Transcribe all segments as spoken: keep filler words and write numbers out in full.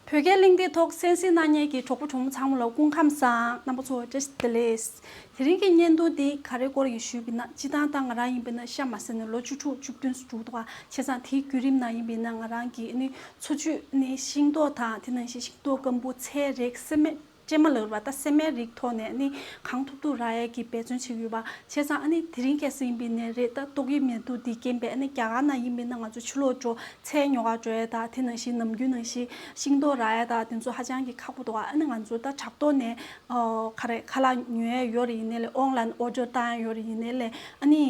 བོད་སྐད་གླེང་སྟེགས་ཐོག་གསན་གཟིགས་གནང་མཁན་གྱི་གྲོགས་པོ་གྲོགས་མོ་ཚང་མ་ལ་སྐུ་ཁམས་བཟང་། རྣམ་པ་ཚོ་བཀྲ་ཤིས་བདེ་ལེགས། དེ་རིང་གི་བརྙན་ཐུང་འདི་ག་རེ་སྐོར་ཡིན་ཞུས་པ་ཡིན་ན། སྤྱིར་བཏང་ད་ང་རང་ཡིན་པ་ཡིན་ན་ཤ་མ་ཟ་ནས་ལོ་བཅུ་དྲུག་བཅུ་བདུན་ཙམ་འགྲོ་གི་འདུག་ག་བྱས་ཙང་དེའི་བརྒྱུད་རིམ་ནང་ཡིན་པ་ཡིན་ན་ང་རང་གིས་ནི་འཚོ་བཅུད་ནི་ཤིང་ཏོག་དང་། དེ་ནང་བཞིན་ཤིང་ཏོག་སྐམ་པོ། ཚལ་རིགས། སྲན་མ། སྲན་མ་ལབ་པ་ད་སྲན་མའི་རིགས་ཐོག་ནས་ནི་གང་ཐུབ་ཐུབ་རག་ཡས་ཀྱི་འབད་བརྩོན་བྱེད་ཀྱི་ཡོད་པ། བྱས་ཙང་ཨ་ནི་དེ་རིང་ཁ་སང་ཡིན་པ་ཡིན་ནའི་རེད། ད་ཏོག་དབྱིབས་ནད་དུག་འདི་རྐྱེན་པས་ཨ་ནི་རྒྱ་གར་ནང་ཡིན་པ་ཡིན་ན་ང་ཚོ་ཕྱི་ལོགས་འགྲོ། ཚལ་ཉོ་ག་འགྲོ་ཡས་དང་། དེ་ནང་བཞིན་ནམ་རྒྱུན་ནང་བཞིན་ཤིང་ཏོག་རག་ཡས་དང་དེ་ཚོ་ཧ་ཅང་གི་ཁག་པོ་འདུག་ག་ཨ་ནི་ང་ཚོ་ད་དྲ་ཐོག་ནས་ཨོ་ག་རེ་ཁ་ལག་ཉོ་ཡས་ཡོད་རེད། ཡིན་ནའི་ལས་ཨོན་ལན་ཨོར་ཌར་བཏང་ཡས་ཡོད་རེད། ཡིན་ནའི་ལས་ཨ་ནི་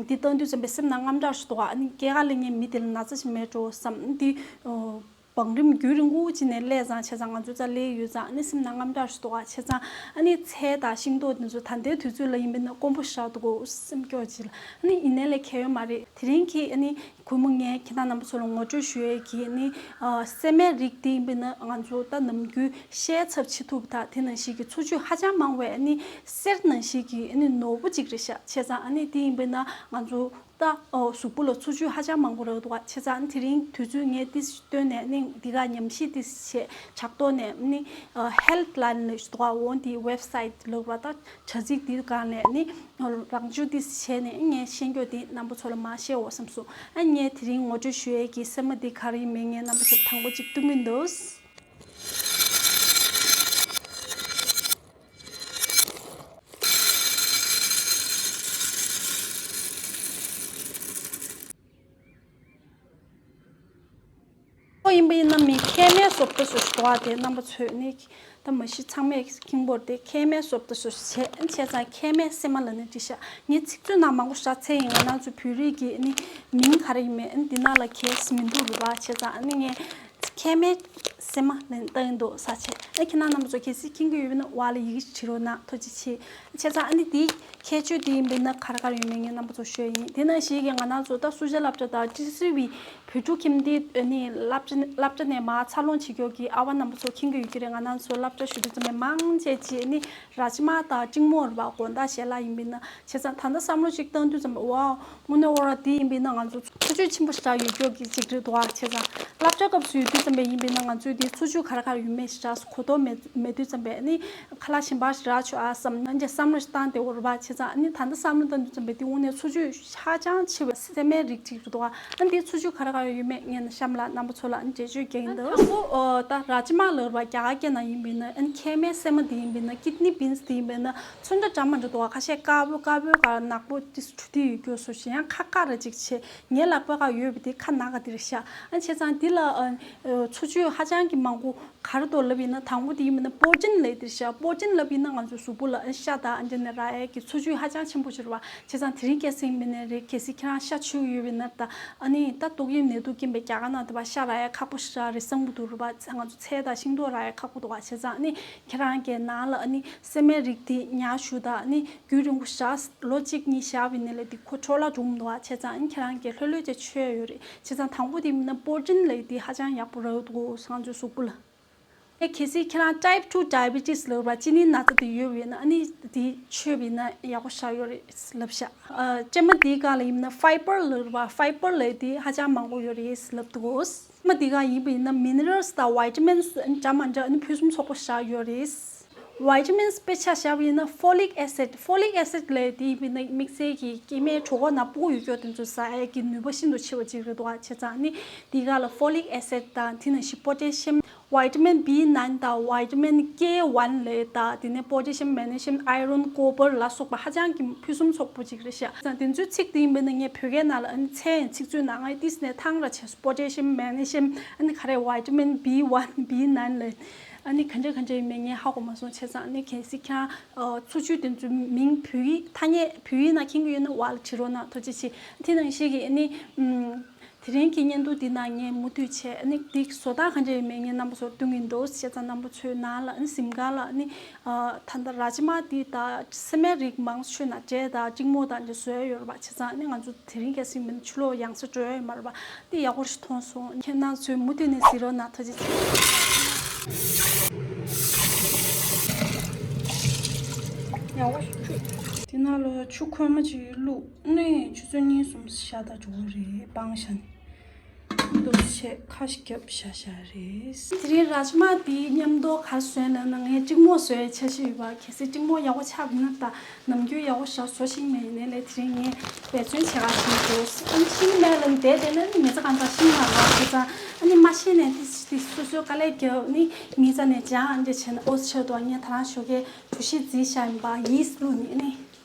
འདི་བཏང་དུས་ཙམ་པའི་སེམས་ནང་དངངས་སྐྲག་ཞིག་འདུག་ག་ཨ་ནི་སྐྱེས་སྐར་ལ་ངས་མི་དེ་ལ་ན་ཚ་ཞིག་མེད་འགྲོ་བསམ། འདི་ཨོ། བང་རིམ་རྒྱུན་རིང་པོ་ཅིག་ནས་སླེབས་ཙང་། བྱས་ཙང་ང་ཚོ་རྩ་སླེབས་ཡོད་ཙང་ཨ་ནི་སེམས་ནང་དངངས་སྐྲག་ཞིག་འདུག་ག་བྱས་ཙང་ཨ་ནི་ཚལ་དང་ཤིང་ཏོག་འདི་ཚོ་ད་ལྟའི་དུས་ཚོད་ལ་ཡིན་པ་ཡིན་ན་དཀོན་པོ་ཞེ་དྲག་འདུག་གོ་སེམས་སྐྱོ་ཅིག་ལ། ཨ་ནི་ཡིན་ནའི་ལས་ཁྱད་ཡོད་མ་རེད། དེ་རིང་གི་ཨ་ནི་གུས་མོ་ངས་ཁྱེད་རང་རྣམ་པ་ཚོ་ལ་ངོ་སྤྲོད་ཞུ་ཡས་ཀྱི་ཨ་ནི་ཨ་སྲན་མའི་རིགས་འདི་ཡིན་པ་ཡིན་ན་ང་ཚོ་ད་ནམ་རྒྱུན་ཤའི་ཚབ་བྱེད་ཐུབ་པ་དང་། དེ་ནང་བཞིན་གྱི་འཚོ་བཅུད་ཧ་ཅང་མང་བའི་ཨ་ནི་གསེར་ནང་བཞིན་གྱི་ཨ་ནི་ནོར་བུ་ཅིག་རེད་ཤག་བྱས་ཙང་ཨ་ནི་འདི་ཡིན་པ་ཡིན་ན་ང་ཚོ་ད་ཨོ་གཟུགས་པོ་ལ་འཚོ་བཅུད་ཧ་ཅང་མང་པོ་རག་འདུག་ག་བྱས་ཙང་དེ་རིང་དུས་ཚོད་ངས་ཏིས་བཏོན་ནས་ནི་འདི་ག་ཉམས་ཞིབ་ཏིས་བྱས། དྲ་ཐོག་ནས་ནི་ཨ་ཧེལཐ་ལའིན་ལབ་ཞིག་འདུག་ག་འོ་འདི་ཝེབ་སའིཊ་ལབ་པ་ད་དྲ་ཚིགས་འདི་སྒང་ནས་ནི་རང་སྦྱོང་ཏིས་བྱས་ནས་ངས་ཤེས་རྒྱུ་འདི་རྣམ་པ་ཚོ་ལ་མར་བཤད་འོ་བསམ་སོང་། ཨ་ངས་དེ་རིང་ངོ་སྤྲོད་ཞུ་ཡས་ཀྱི་སྲན་མ་འདི་ག་རེ་ཡིན་མིན་ངས་རྣམ་པ་ཚོ་དང་པོ་གཅིག་སྟོན་གྱི་འདུག་ཁོ་ཡིན་པ་ཡིན་ན་མི་མཁལ་མའི་བཟོ་ལྟ་བཟོ་ཞིག་འདུག་ག་དེ་རྣམ་པ་ཚོས་ནི་ད་མ་གཞི་ཚང་མས་ཁེངས་པོ་རེད་དེ། མཁལ་མའི་བཟོ་ལྟ་བཟོ་ཞིག་བྱས། བྱས་ཙང་མཁལ་མའི་སྲན་མ་ལབ་ནི་འགྲིག་ཤག་ངས་ཚིག་མཛོད་ནང་མང་པོ་ཞེ་དྲག་འཚོལ་ཡིན། ང་རང་ཚོའི་བོད་རིགས་ཀྱི་ནི་མིང་ག་རེ་ཡིན་མིན་འདི་ནང་ལ་གང་ཡང་མི་འདུག་རེད་པ། བྱས་ཙང་ཨ་ནི་ངས་མཁལ་མའི་སྲན་མ་ལབ་ནས་བཏགས་ཡིན་འདུག་ས་བྱས། ཨ་ཁྱེད་རྣམ་པ་ཚོ་གལ་སྲིད་མཁྱེན་གྱི་ཡོད་པ་ཡིན་ན་འོག་ལ་ཡི་གེ་བྲིས་རོགས་གནང་། ཐུགས་རྗེ་ཆེ། བྱས་ཙང་ཨ་ནི་དེའི་ཁྱད་ཆོས་དེ་ཡིན་པ་ཡིན་ན་ག་རེ་ག་རེ་ཡོད་མེད་ངས་རྣམ་པ་ཚོར་ཤོད་ཡིན། དེ་ནང་བཞིན་གྱི་ང་རང་ཚོ་ད་སུ་ཇཱ་སློབ་གྲྭ་དང་ཊི་སི་ཝི་བོད་ཕྲུག་ཁྱིམ་སྡེའི་ནི་སློབ་གྲྭ་སློབ་གྲྭ་ནས་མར་འཚར་ལོངས་བྱེད་མཁན་གྱི་ཨ་བ་རྣམ་པ་ཚོ་མཁྱེན་གྱི་ཡོད་ཀྱི་རེད། ང་རང་ཚོ་སློབ་གྲྭ་ཞུགས་དུས་ཙམ་པ་མང་ཆེ་ཅིག་ནི་ར་ཇི་མ་དང་ཀྲིང་མོག་རེད་པ། དགོང་དག་ཞལ་ལག་ཡིན་པ་ཡིན་ན། བྱས་ཙང་ད་ལྟ་བསམ་བློ་ཅིག་བཏང་དུས་ཙམ་པ་ཝའོ། དངོས་གནས་ཨོ་ར་དེ་ཡིན་པ་ཡིན་ན་ང་ཚོ་འཚོ་བཅུད་ཆེན་པོ་ཞེ་དྲག་ཡོད་མཁན་གྱི་ཅིག་རེད་འདུག་ག་བྱས་ཙང་སློབ་གྲྭ་སྐབས་སུ་ཡོད་དུས་ཙམ་པ་ཡིན་པ་ཡིན་ན་ང་ཚོས་དེ་འཚོ་བཅུད་ག་རེ་ག་རེ་ཡོད་མེད་ཞེ་དྲག་གོ་རྟོགས་མེད་མེད་དུས་ཙམ་པ་ནི་ཁ་ལག་གཞན་པ་ཞིག་རག་ཆོག་ཨ་བསམ་ནས་བསམ་བློ་ཞིག་བཏང་བསྡད་ཡོད་རེད་པ། བྱས་ཙང་ནི་ད་ལྟ་བསམ་བློ་བཏང་དུས་ཙམ་པ་དེ་དངོས་གནས་འཚོ་བཅུད་ཧ་ཅང་ཆེ་བའི་སྲན་མའི་རིགས་ཅིག་རེད་འདུག་ག་ཨ་ནི་དེ་འཚོ་བཅུད་ག་རེ་ག་རེ་ཡོད་མེད་ངས་གཤམ་ལ་རྣམ་པ་ཚོ་ལ་འགྲེལ་བརྗོད་རྒྱག་གི་འདུག་དང་པོ་ཨོ་ད་ར་ཇི་མ་ལབ་པ་རྒྱ་གར་སྐད་ནང་ཡིན་པ་ཡིན་ན། ཨ་ནི་མཁལ་མའི་སྲན་མ་དེ་ཡིན་པ་ཡིན་ན། ཀིད་ནི་བིན་སི་དེ་ཡིན་པ་ཡིན་ན། ཚོན་ཁྲ་འདྲ་མི་འདྲ་འདུག་ག་ཁ་ཤས་དཀར་པོ་དཀར་པོའི་སྒང་ནག་པོ་ཏིས་འབྲུ་དེ་ཡོད་རྒྱུ་བཟོ་ཞིང་ཡང་ཁ་དཀར་ར་ཅིག་བྱས། ངའི་ལག་པའི་སྒང་ཡོད་པ་དེ་ཁ་ནག་ག་དེ་རེད་ཤག་ཨ་བྱས་ཙང་འདི་ལ་ཨ་ཨ་འཚོ་བཅུད་ཧ་ཅང་གི་མང་པོ་ག་རེ་འདུག་ལབ་ཡིན་ན། དང་པོ་དེ་ཡིན་པ་ཡིན་ན་པོ་རོ་ཊིན་ལབ་དེ་རེད་ཤག་པོ་རོ་ཊིན་ལབ་ཡིན་ན་ང་ཚོའི་གཟུགས་པོ་ལ་ཨ་ཤ་དང་ཨ་འདྲ་ནས་རག་ཡས་ཀྱི་འཚོ་བཅུད་ཧ་ཅང་ཆེན་པོ་ཅིག་རེད་པ། བྱས་ཙང་དེ་རིང་ཁ་སང་ཡིན་པ་ཡིན་ན་རེད། གལ་སྲིད་ཁྱེད་རང་ཤ་མཆོད་ཀྱི་ཡོད་པ་ཡིན་ན་ད་ཨ་ནི་ད་ཏོག་དབྱིབས་ནད་དུག་རྐྱེན་པས་རྒྱ་གར་ནང་དུ་བ་ཤ་རག་ཡས་ཁག་པོ་ཞེ་དྲག་རེད་བསམ་གྱི་འདུག་རེད་པ། ང་ཚོ་ཚལ་དང་ཤིང་ཏོག་རག་ཡས་ཁག་པོ་འདུག་ག་བྱས་ཙང་ཨ་ནི་ཁྱེད་རང་གི་ནང་ལ་ཨ་ནི་སྲན་མའི་རིགས་དེ་ཉར་བཞག་དང་ཨ་ནི་རྒྱུན་རིང་པོ་བཞག་ལོ་གཅིག་གཉིས་བཞག་པ་ཡིན་ན་ལས་དེ་ཁོ་འཕྲོ་བརླག་འགྲོ་མི་འདུག་ག་བྱས་ཙང་ཨ་ནི་ཁྱེད་རང་གིས་ལྷོད་ལྷོད་བྱས་མཆོད་ཡ་ཡོད་རེད། བྱས་ཙང་དང་པོ་དེ་ཡིན་ན་པོ་རོ་ཊིན་ལབ་དེ་ཧ་ཅང་ཡག་པོ་རག་འདུག་ང་ཚོའི་གཟུགས་པོ་ལ། ཨེ་གལ་སྲིད་ཁྱེད་རང་ཊའིབ་ཊུ་ཌའི་བི་ཊི་སི་ལབ་པ་གཅིན་སྙི་ན་ཚ་དེ་ཡོད་པ་ཡིན་ན་ཨ་ནི་དེ་མཆོད་པ་ཡིན་ན་ཡག་པོ་ཞེ་དྲག་ཡོད་རེད་ལབ་ཤག་ཨ་སྲན་མ་དེའི་སྒང་ལ་ཡིན་ན་ཕའི་བར་ལབ་པ། ཕའི་བར་ལབ་དེ་ཧ་ཅང་མང་པོ་ཡོད་རེད་ལབ་འདུག་སྲན་མ་དེའི་སྒང་ཡིན་པ་ཡིན་ན་མི་ནི་རལ་སི་དང་ཝི་ཊ་མིན་སི་འདྲ་མི་འདྲ་ཨ་ནི་ཕུན་སུམ་ཚོགས་པོ་ཞེ་དྲག་ཡོད་རེད། ཝི་ཊ་མིན་སི་དཔེ་ཆ་བཞག་པ་ཡིན་ན་ཕོ་ལིག་ཨེ་སིཌ། ཕོ་ལིག་ཨེ་སིཌ་ལབ་དེ་ཡིན་པ་ཡིན་ན་དམིགས་བསལ་གྱི་སྐྱེ་དམན་གྲོད་ཁོག་ནང་ཕྲུ་གུ་ཡོད་མཁན་དེ་ཚོ་ཟ་ཡས་ཀྱི་ནུས་པ་ཤིན་ཏུ་ཆེ་བ་ཅིག་རེད་འདུག་ག་བྱས་ཙང་ཨ་ནི་དེའི་སྒང་ལ་ཕོ་ལིག་ཨེ་སིཌ་དང་དེ་ནང་བཞིན་པོ་ཊེ་ཤི་ཡམ། ཝི་ཊ་མིན་བི་ནཱའིན་དང་ཝི་ཊ་མིན་ཀེ་ཝན་ལབ་དང་དེ་ནས་པོ་ཊེ་ཤི་ཡམ། མེག་ནེ་ཤི་ཡམ། ཨའི་རོན། ཀོ་པར་ལ་སོགས་པ་ཧ་ཅང་གི་ཕུན་སུམ་ཚོགས་པོ་ཅིག་རེད་ཤག་དེ་ཚོའི་ཚིག་དེ་ཡིན་པ་ན་ངས་བོད་སྐད་ནང་ལ་ཨ་ནི་མཚན་ཚིག་མཛོད་ནང་ང་ཏིས་ནས་ཐང་ར་བྱས་སོང་། པོ་ཊེ་ཤི་ཡམ། མེག་ནེ་ཤི་ཡམ། ཨ་ནི་ག་རེ་ཝི་ཊ་མིན་བི་ཝན་བི་ནཱའིན་ལབ། ཨ་ནི་ག་འདྲ་ག་འདྲ་ཡིན་མིན་ངས་ཧ་གོ་མ་སོང་། བྱས་ཙང་ཨ་ནི་གལ་སྲིད་ཁྱེད་རང་འཚོ་བཅུད་དེ་ཚོའི་མིང་བོད་ཡིག་ཐ་སྙད་བོད་ཡིག་ནང་མཁྱེན་གྱི་ཡོད་ན་འོག་ལ་བྲིས་རོགས་གནང་། ཐུགས་རྗེ་ཆེ། དེ་ནང་བཞིན་གྱི་ཨ་ནི་ཨམ། དེ་རིང་གི་བརྙན་ཐུང་འདི་ནང་ངས་མུ་མཐུད་བྱས་ཨ་ནི་འདི་བཟོ་སྟངས་ག་འདྲ་ཡིན་མིན་ངས་རྣམ་པ་ཚོར་སྟོན་གྱི་འདུག་བྱས་ཙང་རྣམ་པ་ཚོའི་ནང་ལ་ཨ་ནི་གཟིམ་ཁང་ལ་ཨ་ནི་ཨ་ད་ལྟ་ར་ཇི་མ་འདི་དང་སྲན་མའི་རིགས་མང་ཤོས་ནང་འབྲས་དང་ཀྲིང་མོག་དང་འདི་བཟོ་ཡ་ཡོད་རེད་པ། བྱས་ཙང་ཨ་ནི་ང་ཚོ་དེ་རིང་ཁ་སང་མིན་ཕྱི་ལོགས་ཡང་སེ་འགྲོ་ཡ་ཡོད་མ་རེད་པ། འདི་ཡག་པོ་ཞིག་མཐོང་སོང་། ཁྱེད་རྣམ་ཚོས་མུ་མཐུད་ནས་གཟིགས་རོགས་གནང་། ཐུགས་རྗེ་ཆེ། ཡག་པོ་ཞིག་ཕུད། དེ་ནང་ལ་ཆུ་ཁོལ་མ་ཅིག་བླུགས་ནས་ཆུ་ཚོད་གཉིས་གསུམ་ཞག་ད་འགྲོ་གི་རེད། སྤང་བྱ་ནས། ཆེ་ཁ་ཞིག་བརྒྱབ་བཞག་བཞག་རེད། དེ་རིང་རཱཇ་མ་དེ་མཉམ་དུ་ག་རེ་བཟོས་ན་ན་ངས་ཀྲིག་མོག་བཟོས་འཆར་གཞི་ཡོད་པ། གལ་སྲིད་ཀྲིག་མོག་ཡག་པོ་ཆགས་པ་ན་ད་ནམ་རྒྱུན་ཡག་པོ་ཞིག་བཟོ་ཤེས་མེད། ཡིན་ནའི་ལས་དེ་རིང་ངས་འབད་བརྩོན་བྱེད་ག་བྱེད་འདུག་ཨ་ནི་ཤེས་མེད་ལ་བསྡད་བསྡད་ན་ནི་མི་ཚེ་གང་ཚང་ཤེས་མ་རེད་བ། བྱས་ཙང་ཨ་ནི་མ་ཤེས་ནས་དེ་དེ་སོ་སོའི་དཀའ་ལས་རྒྱབ་ནི་མི་ཚེ་ནས་སྦྱང་ཨ་འདྲ་བྱས་ན་ཨོ་ཆེ་དོ། ངས་ད་རང་ཞོགས་ཀས་གྲུ་བཞི་རྩིས་བཞག་ཡིན་པ་ཡིས་བླུགས་ནས་ནི།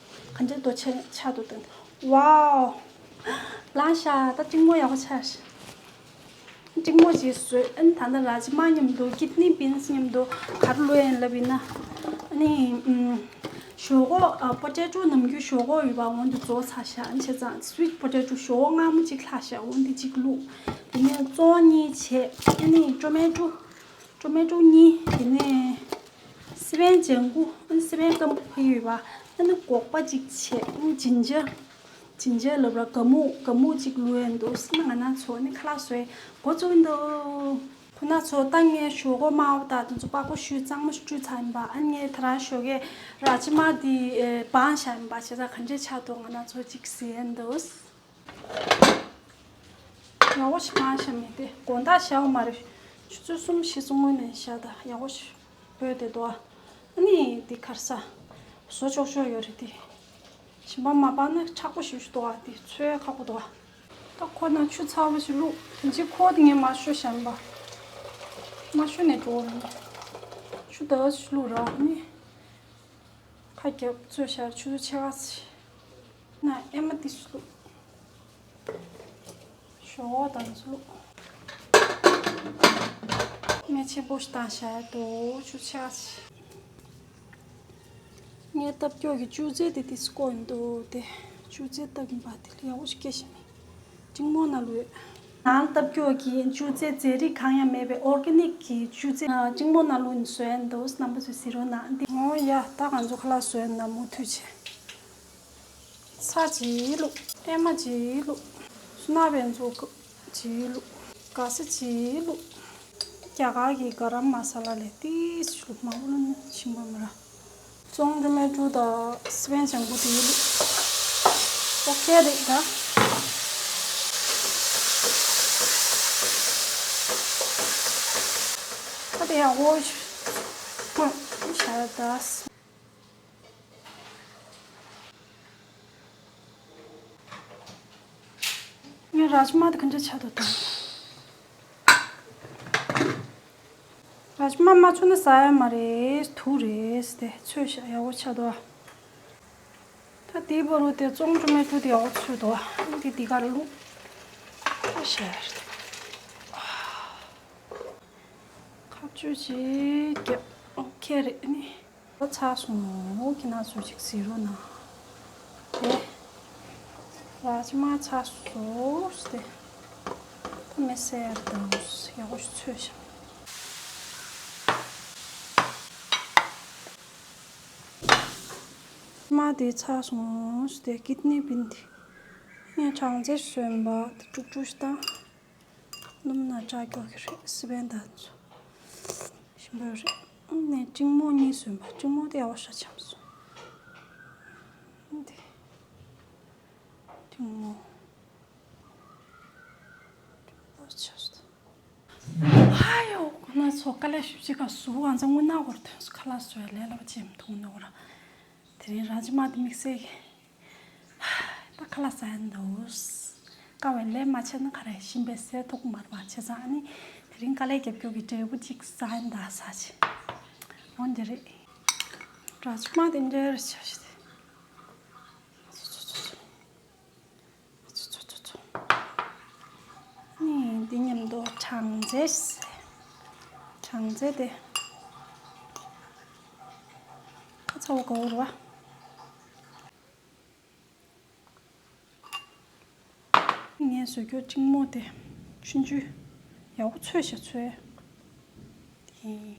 ག་འདྲ་འདུག་ཆ་ཆ་འདུག་དང་། ཝའོ། ལགས་ཤག་ད་ཀྲིག་མོག་ཡག་པོ་ཆགས་ཤག་ཀྲིག་མོག་ཅིག་བཟོས། ཨ་ནི་ད་ལྟ་རཱཇ་མ་མཉམ་དུ་ཀིད་ནི་བིན་སི་མཉམ་དུ་ག་རེ་བླུགས་ཡིན་ལབ་ཡིན་ན། ཨ་ནི་ཨམ། ཞོག་ཁོག་ཨ་པོ་ཏེ་ཊོ་ནམ་རྒྱུན་ཞོག་ཁོག་ཡོད་པ་འོན་ཏེ་རྫོགས་ཚར་ཤག་ཨ་ནི་བྱས་ཙང་སི་ཝིཊ་པོ་ཏེ་ཊོ་ཞོག་ཁོག་མངར་མོ་ཅིག་ལྷག་ཤག་འོན་ཏེ་ཅིག་བླུགས། དེ་ནས་བཙོང་གཉིས་བྱས། ཨ་ནི་ཊོ་མེ་ཊོ། ཊོ་མེ་ཊོ་གཉིས། དེ་ནས་སི་པན་ལྗང་གུ། ཨ་ནི་སི་པན་སྐམ་པོ་ཕ་གི་ཡོད་པ། ཨ་ནི་སྒོག་པ་གཅིག་བྱས། ཨ་ནི་ཇིན་ཇར། ཇིན་ཇར་ལབ་ར་ག་མུ། ག་མུ་གཅིག་བླུགས་ཡས་འདུག་ཨ་ནི་ང་རང་ཚོ་ཨ་ནི་ཁ་ལག་བཟོས་འགོ་བཙུགས་འདུག་ཁོ་ན་ཚོ་ད་ངས་ཞོག་ཁོག་དམར་པོ་དང་དེ་ཚོ་པགས་ཀོ་བཤུས་གཙང་མ་བཀྲུས་ཚར་ཡིན་པ། ཨ་ནི་ངས་ད་རང་ཞོགས་ཀས་རཱཇ་མ་འདི་སྦངས་བཞག་ཡིན་པ། བྱས་ཙང་ག་འདྲས་ཆགས་འདུག་ང་རང་ཚོ་གཅིག་གཟིགས་ཡས་འདུག་ཡག་པོ་ཞིག་བཀང་ཤག་མི་དེ་དགོང་དག་བཞག་པ་མ་རེད། ཆུ་ཚོད་གསུམ་བཞི་ཙམ་སྔོན་ནས་བཞག་ད་ཡག་པོ་ཞིག་བོད་དེ་འདུག་ཨ་ནི་དེ་ཁར་ས་བཟོ་ཆོག་ཆོག་ཡོད་རེད་དེ། ཞིམ་པ་མ་སྤངས་ན་མཁྲེགས་པོ་ཞིག་ཞིག་འདུག་ཨ་དེ་འཚོལ་ཁག་པོ་འདུག་ཨ། ད་ཁོ་ན་ཆུ་ཚ་བོ་ཞིག་བླུགས། དེ་ཅི་ཁོ་དེ་ངས་མ་བཤོས་བཞག་པ། མ་བཤོས་ནས་འགྲོ་བ་མིན། ཆུ་དག་ཞིག་བླུགས་ར་ཨ་ནི། ཁ་རྒྱབ་ཚོས་ཤར་ཆུ་ཚོད་ཕྱེད་ཀ་ཙམ། ན་ཨེ་མ་ཏི་སུ། ཞོ་དང་ཚུ། མེ་ཆེན་པོ་ཞིག་བཏང་ཤར་དུ་ཆུ་ཚོད་ཕྱེད་ཀ་ཙམ། ངས་ལྟབ་སྐྱོག་གི་ཅུ་ཙེ་དེ་ཏི་སུ་ཀོ་ཡིན་འདུག་དེ་ཅུ་ཙེ་ལྟབ་ཡིན་པ་དེ་ལ་ཡག་པོ་ཞིག་སྐྱེ་ཤི་མེད། ཀྲིང་མོ་ནང་ལུས། ནང་ལྟ་སྐྱོག་གི་ཅུ་ཙེ་རྫས་རིགས་གང་ཡང་མེད་པའི་ཨོར་གེ་ནིག་གི་ཅུ་ཙེ། ཀྲིང་མོ་ནང་ལུས་ནས་བཟོས་འདུག་རྣམ་པ་ཚོས་གཟིགས་རོགས་གནང་། འདི་ངོ་ཡ་ད་ང་ཚོ་ཁ་ལག་བཟོས་ན་མུ་མཐུད་བྱས། ཚྭ་ཅིག་བླུགས། ཨེ་མ་ཅིག་བླུགས། སུ་ན་བན་ཚོ་ཅིག་བླུགས། ག་ས་ཅིག་བླུགས། རྒྱ་གར་གྱི་ག་རམ་མ་ས་ལ་ལས་ཏིས་བླུགས། མ་བླུགས་ན་ཞིམ་པ་མ་ར། བཙོང་ཊོ་མེ་ཊོ་དང་སི་པན་ལྗང་གུ་དེ་བླུགས། ཨོ་ཁེ་རེད་ད། ད་དེ་ཡག་པོ་ཞིག་ཤར་ད། ངས་རཱཇ་མ་དེ་ག་འདྲ་ཆགས་འདུག་དང་། རཱཇ་མ་མ་ཚོས་ན་ཟ་ཡ་མ་རེད། དུག་རེད་དེ་ཚོས་ཤག་ཡག་པོ་ཆགས་འདུག་ད་དེའི་བར་དུ་དེ་བཙོང་ཊོ་མེ་ཊོ་དེ་ཡག་པོ་ཚོས་འདུག་འདི་འདི་གར་བླུགས། ཨ་ཤེར། ཁ་གཅོད་ཅིག་རྒྱབ། ཨོ་ཁེ་རེད་ནི། ད་ཚར་སོང་། ཁྱེད་རང་ཚོ་ཅིག་གཟིགས་རོགས་གནང་། དེ་རཱཇ་མ་ཚར་སོང་སྟེ། ད་མེ་སེར་དང་ཡག་པོ་ཞིག་ཚོས་ཤག་མ་དེ་ཚར་སོང་སྟེ་ཀིད་ནི་བིན་དེ། ངས་གྲང་ཚལ་སོན་པ་དེ་དཀྲུག་དཀྲུག་ཞིག་བཏང་། སྣུམ་ན་ལྕགས་སྐྱོག་གི་རེད། སི་པན་དང་ཚོ་ཞིམ་པོ་རེད། ཨ་ནས་ཀྲིང་མོ་གཉིས་སོན་པ། ཀྲིང་མོ་དེ་ཡག་པོ་ཞེ་དྲག་ཆམ་སོང་། ཨ་དེ་ཀྲིང་མོ་ཡག་པོ་ཆགས་སོང་། ཧ་ཡོ་ཁོ་ན་ཚོ་དཀའ་ལས་ཞེ་པོ་ཅིག་ག་སུ་གང་ཚང་དངུལ་ནག་སྒོར་ཐོན་སོང་། ཁ་ལག་བཟོ་ཡ་ལས་སླ་པོ་ཅིག་མི་འདུག་ནོ་ར། དེ་རིང་རཱཇ་མ་དེ་དམིགས་བསལ་གྱི། ད་ཁ་ལག་ཟ་ཡ་འདུག་དཀའ་བའི་ལས་མ་བྱས་ན་ག་རེ་ཞིམ་པའི་ཟས་ཐོག་མར་བ་བྱས་ཙང་ཨ་ནི། དེ་རིང་དཀའ་ལས་རྒྱབ་སྐྱོར་གྱི་འབྲས་བུ་གཅིག་ཟ་ཡ་འདུག་ཟ་ཆེ། འོན་ཏེ་རེད། རཱཇ་མ་དེ་འདྲའི་རེ་ཆ་ཞིག་དེ། ཚོ་ཚོ་ཚོ་ཚོ། ནི་འདི་མཉམ་དུ་གྲང་ཚལ། གྲང་ཚལ་དེ། ཁ་ཚ་བོ་གོ་རུ་བ། ངས་བཟོས་རྒྱུ་ཀྲིང་མོ་དེ་ཆུང་ཆུང་ཡག་པོ་ཚོས་ཤག་ཚོས། དེ།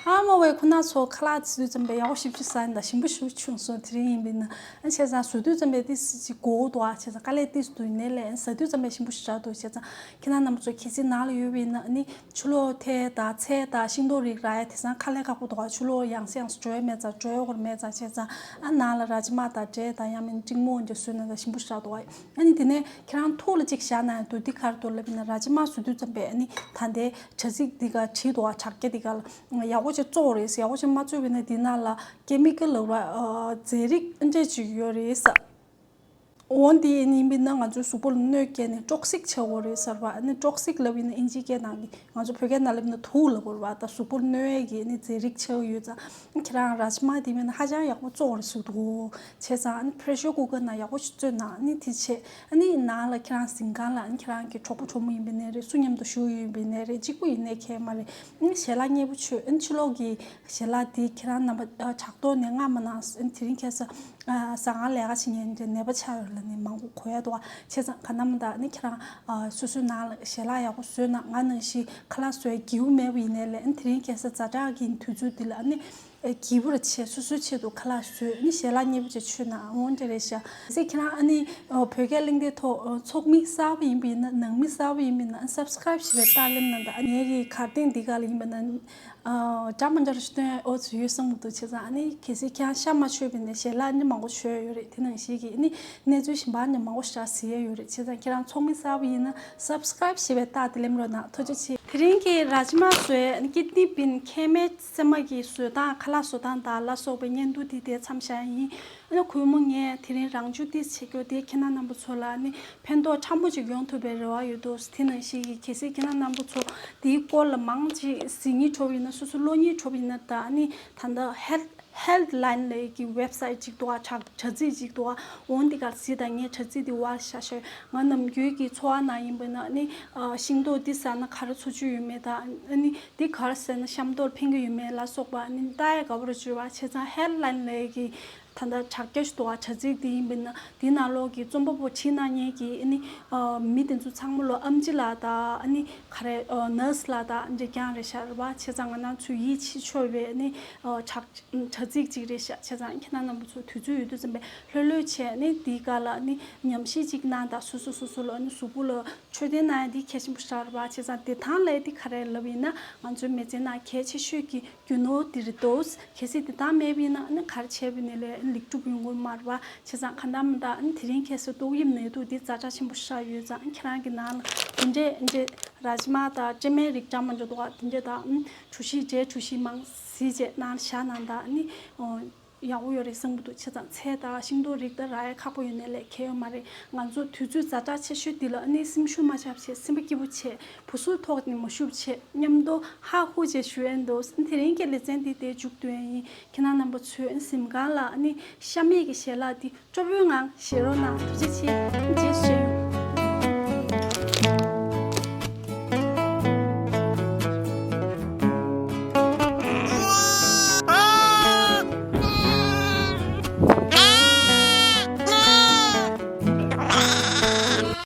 ཨ་ ཨ་མ་བས་ཁོ་ན་ཚོ་ཁ་ལག་བཟོ་དུས་ཙམ་པས་ཡག་པོ་ཞིབ་ཞིབ་ཟ་ཡིན་ད་ཞིམ་པོ་ཞིབ་བྱུང་སོང་། དེ་རིང་ཡིན་པས་ན་ཨ་བྱས་ཙང་བཟོ་དུས་ཙམ་པས་ཏིས་ཅིག་གོ་འདུག་ཨ་བྱས་ཙང་དཀའ་ལས་ཏིས་འདུག་ཡིན་ནའི་ལས་ཨ་ཟ་དུས་ཙམ་པས་ཞིམ་པོ་ཞིབ་ཆགས་འདུག་བྱས་ཙང་ཁྱེད་རང་རྣམ་པ་ཚོ་གལ་སྲིད་ནང་ལ་ཡོད་པས་ན་ཨ་ནི་ཕྱི་ལོགས་ཐལ་དང་ཚལ་དང་ཤིང་ཏོག་རིགས་རག་ཡ་དེང་སང་ཁ་ལས་ཁག་པོ་འདུག་ཨ་ཕྱི་ལོགས་ཡང་སེ་ཡང་སེ་འགྲོ་ཡ་མེད་ཙང་འགྲོ་ཡ་ཡོད་མེད་ཙང་བྱས་ཙང་ཨ་ནང་ལ་ར་ཇི་མ་དང་འབྲས་དང་ཡང་མིན་ཀྲིང་མོ་འདི་བཟོས་ན་ད་ཞིམ་པོ་ཞིག་རག་འདུག་ཨ་ནི་དེ་ནས་ཁྱེད་རང་ཐུགས་ལ་ཅིག་བཞག་ན་ཡང་འདུག་འདི་ག་རེ་འདུག་ལབ་ཡིན་ན་ར་ཇི་མ་བཟོ་དུས་ཙམ་པས་ཨ་ནི་ད་ལྟའི་དྲ་ཚིགས་འདི་ག་བྲིས་འདུག་ཨ་དྲ་རྒྱ་འདི་ག་ལ་ཡག་པོ་ཅིག་བཙོ་དགོས་རེད། ཡག་པོ་ཅིག་མ་བཙོས་པ་ཡིན་ན་འདི་ནང་ལ་ཀེ་མི་ཀལ་ལབ་ར་རྫས་རིགས་འདྲ་ཅིག་ཡོད་རེད་ས། འོ་འདི་ཡིན་པས་ན་ང་ཚོའི་གཟུགས་པོ་ལ་གནོད་སྐྱེལ་ནས་ཊོག་སིག་ཆགས་ཡོད་རེད་ཟེར་བ། ཨ་ནི་ཊོག་སིག་ལབ་ཡིན་ན་ཨིན་ཇིའི་སྐད་ནང་གི་ང་ཚོ་བོད་སྐད་ནང་ལབ་ན་དུག་ལབ་དགོས་རེད་བ། ད་གཟུགས་པོ་ལ་གནོད་ཡས་ཀྱི་ཨ་ནི་རྫས་རིགས་ཆགས་ཡོད་ཙང་ཁྱེད་རང་ར་ཇི་མ་འདི་མིན་ན་ཧ་ཅང་ཡག་པོ་བཙོ་བར་ཟེར་འདུག་གོ། བྱས་ཙང་ཨ་ནི་པེ་རེ་ཤར་ཀུ་ཀར་ནང་ཡག་པོ་ཞིག་བཙོས་ན་ཨ་ནི་དེ་བྱས་ཨ་ནི་ནང་ལ་ཁྱེད་རང་གཟིམ་ཁང་ལ་ཨ་ནི་ཁྱེད་རང་གི་གྲོགས་པོ་གྲོགས་མོ་ཡིན་པ་ཡིན་ནའི་རེད། སུ་མཉམ་དུ་བཞུགས་ཡོད་པ་ཡིན་ནའི་རེད། གཅིག་པུ་ཡིན་ནའི་ཁྱད་མ་རེད། ཨ་ནི་ཞལ་ལག་མཉེས་པོ་མཆོད། ཨ་ནི་ཕྱི་ལོགས་ཀྱི་ཞལ་ལག་དེ་ཁྱེད་རང་རྣམ་པ་ཕྲག་དོག་ནས་མངགས་མ་གནང་། དེ་རིང་ཁ་སང་ཟ་ཁང་ལས་ཀ་བྱེད་མཁན་དེ་ནད་པ་ཆགས་ཡོད་ལ་ནི་མང་པོ་གོ་ཡ་འདུག་བ། བྱས་ཙང་ག་ནམ་ད་ནི་ཁྱེད་རང་སོ་སོའི་ནང་ལ་ཞལ་ལག་ཡག་པོ་བཟོས་ན། ང་ནང་བཞིན་ཁ་ལག་བཟོ་ཡ་སྒྱིད་པོ་མེད་པ་ཡིན་ནའི་ལས་ཨ་ནི་དེ་རིང་ཁ་སང་ཛ་དྲག་གི་དུས་ཚོད་འདི་ལ་ཨ་ནི་སྒྱིད་པོ་ར་བྱས་སོ་སོའི་ཆེད་དུ་ཁ་ལག་བཟོས་ནི་ཞལ་ལག་མཉེས་པོ་བྱས་མཆོད་ན་འོང་འདྲ་རེད་ཤག་ཟེར། ཁྱེད་རང་ཨ་ནི་བོད་སྐད་གླེང་སྟེགས་ཐོག་ཚོགས་མི་གསར་པ་ཡིན་པ་ཡིན་ན་ནང་མི་གསར་པ་ཡིན་པ་ཡིན་ན་ཨ་ནི་སབ་སི་ཀ་རེབ་བྱེད་པའི་རྟགས་ལེན་གནང་དང་། ཨ་ནི་ངའི་གི་གར་སྟེགས་འདི་ག་ལ་ཡིན་པ་ན། འདྲ་མི་འདྲ་རུ་སྟོན་ཨོ་ཚོད་ཡོད་བསམ་གྱི་འདུག་བྱས་ཙང་ཨ་ནི་གལ་སྲིད་ཁྱེད་རང་ཤ་མ་མཆོད་པ་ཡིན་ན་ཞལ་ལག་ནི་མང་པོ་མཆོད་ཡོད་རེད། དེ་ནང་བཞིན་གྱི་ཨ་ནི་གནས་ཚུལ་གཞན་པ་ནི་མང་པོ་ཞིག་གཟིགས་ཡ་ཡོད་རེད། བྱས་ཙང་ཁྱེད་རང་ཚོགས་མི་གསར་པ་ཡིན་ན་སབ་སི་ཀ་རེབ་བྱེད་པའི་རྟགས་དེ་ལེན་རོགས་གནང་། ཐུགས་རྗེ་ཆེ། དེ་རིང་གི་ར་ཇི་མ་བཟོས་ཀིད་ནི་བིན་ཁལ་མེད་སྲན་མ་གི་བཟོ་སྟངས་ཁ་ལག་བཟོ་སྟངས་དང་ལ་སོགས་པའི་བརྙན་ཐུང་དེ་དེ་མཚམས་བཞག་ཡིན། ཨ་ནི་གུས་མོ་ངས་དེ་རིང་རང་བྱུང་ཏིས་བྱེད་རྒྱུ་དེ་ཁྱེད་རྣམ་པ་ཚོ་ལ་ནི་ཕན་ཐོགས་ཕྲ་མོ་ཅིག་ཡོང་ཐུབ་པའི་རེ་བ་ཡོད་འདུག་དེ་ནང་བཞིན་གྱི་གལ་སྲིད་ཁྱེད་རྣམ་པ་ཚོ་དེའི་སྐོར་ལ་མང་ཅིག་གཟིགས་སྙིང་བྲོ་བ་ཡིན་ན། སོ་སོ་བློ་སྙིང་བྲོ་བ་ཡིན་ན་ད་ནི་ད་ལྟ་ཧེལ་ཧེལ་ཐི་ལའིན་ལབ་ཀྱི་ཝེབ་སའིཊ་ཅིག་འདུག་ཨ། དྲ་དྲ་ཚིགས་ཅིག་འདུག་ཨ། འོང་འདི་གར་གཟིགས་དང་། ངས་དྲ་ཚིགས་འདི་བར་བཞག་ཤོད། ང་ནམ་རྒྱུན་གྱི་འཚོ་བ་ནང་ཡིན་པ་ན་ནི་ཤིང་ཏོག་འདི་ཟ་ན་ག་རེ་འཚོ་བཅུད་ཡོད་མེད་དང་། ཨ་ནི་འདི་གར་ཟས་ན་གཤམ་ཐོག་ལ་ཕན་གྱི་ཡོད་མེད་ལ་སོགས་པ་ནི་ལྟ་ཡ་དགའ་པོ་རེ་བྱུང་བ། བྱས་ཙང་ཧེལ་ཐི་ལའིན་ལབ་ཀྱི་ད་ལྟ་དྲ་རྒྱ་ཞིག་འདུག་ཨ། དྲ་ཚིགས་འདི་ཡིན་པ་ན་འདི་ནང་ལོགས་ཀྱི་རྩོམ་པ་པོ་བྲིས་གནང་མཁན་གྱི་ཨ་ནི་མི་དེ་ཚོ་ཚང་མ་ལོ་ཨམ་ཆི་ལགས་དང་ཨ་ནི་ག་རེ་ནར་སི་ལགས་དང་འདྲ་རྐྱང་རེད་ཤག་རེད་པ། བྱས་ཙང་ང་རང་ཚོའི་ཡིད་ཆེས་ཆོད་པའི་ཨ་ནི་དྲ་དྲ་ཚིགས་གཅིག་རེད་ཤག་བྱས་ཙང་ཁྱེད་རྣམ་པ་ཚོ་དུས་ཚོད་ཡོད་དུས་ཙམ་པས་ལྷོད་ལྷོད་བྱས་ནས་འདིའི་སྒང་ལ་ནི་ཉམས་ཞིབ་ཅིག་གནང་དང་། སོ་སོ་སོ་སོ་ལ་ནི་གཟུགས་པོ་ལ་འཕྲོད་བསྟེན་གནང་ཡ་འདི་གལ་ཆེན་པོ་ཞིག་རེད་པ། བྱས་ཙང་བདེ་ཐང་ལབ་ཡ་འདི་ག་རེ་ལབ་ཡིན་ན་ང་ཚོའི་མི་ཚེ་ནང་གལ་ཆེ་ཤོས་ཀྱི་རྒྱུ་ནོར་འདི་རེད་འདུག་གལ་སྲིད་བདེ་ཐང་མེད་པ་ཡིན་ན་ནི་ག་རེ་བྱས་པ་ཡིན་ནའི་ལས་ལེགས་གྲུབ་ཡོང་གི་མ་རེད་པ། བྱས་ཙང་གང་ལྟར་མི་ལྟར་ནི་དེ་རིང་ཁ་སང་ཏོག་དབྱིབས་ནད་དུག་འདི་ཛ་དྲག་ཆེན་པོ་ཞིག་ཡོད་ཙང་ཁྱེད་རང་གི་ནང་ལ་འདི་འདྲས་འདི་འདྲས་ར་ཇི་མ་དང་སྤྲེལ་མའི་རིགས་འདྲ་མི་འདྲ་འདུག་ག་འདི་འདྲས་དང་གྲོ་ཞིབ་འབྲས་གྲོ་ཞིབ་མང་གཟིགས་བྱས་ནང་བཞག་གནང་དང་ནི་ཡག་པོ་ཡོད་རེད་བསམ་གྱི་འདུག་བྱས་ཙང་ཚལ་དང་ཤིང་ཏོག་རིགས་ད་རག་ཡ་ཁག་པོ་ཡོད་ནའི་ལས་གལ་ཡོད་མ་རེད། ང་ཚོ་དུས་ཚོད་ཛ་དྲག་ཆེ་ཤོས་འདི་ལ་ཨ་ནི་སེམས་ཤུགས་མ་ཆག་བྱས། སེམས་པ་སྐྱིད་པོ་བྱས། བུ་གཟུགས་ཐོག་ནས་མ་ཞུགས་བྱས། མཉམ་དུ་ཧ་ཧུ་བྱས་ཞུ་ཡན་འདུག་དེ་རིང་གི་ལེ་ཚན་འདི་དེ་མཇུག་བསྡུ་ཡན་ཡིན། ཁྱེད་རང་རྣམ་པ་ཚོས་གཟིམ་ཁང་ལ་ཨ་ནི་ཤ་མེད་ཀྱི་ཞལ་ལག་འདི་སྤྲོ་པོའི་ངང་བཞེས་རོགས་གནང་། ཐུགས་རྗེ་ཆེ།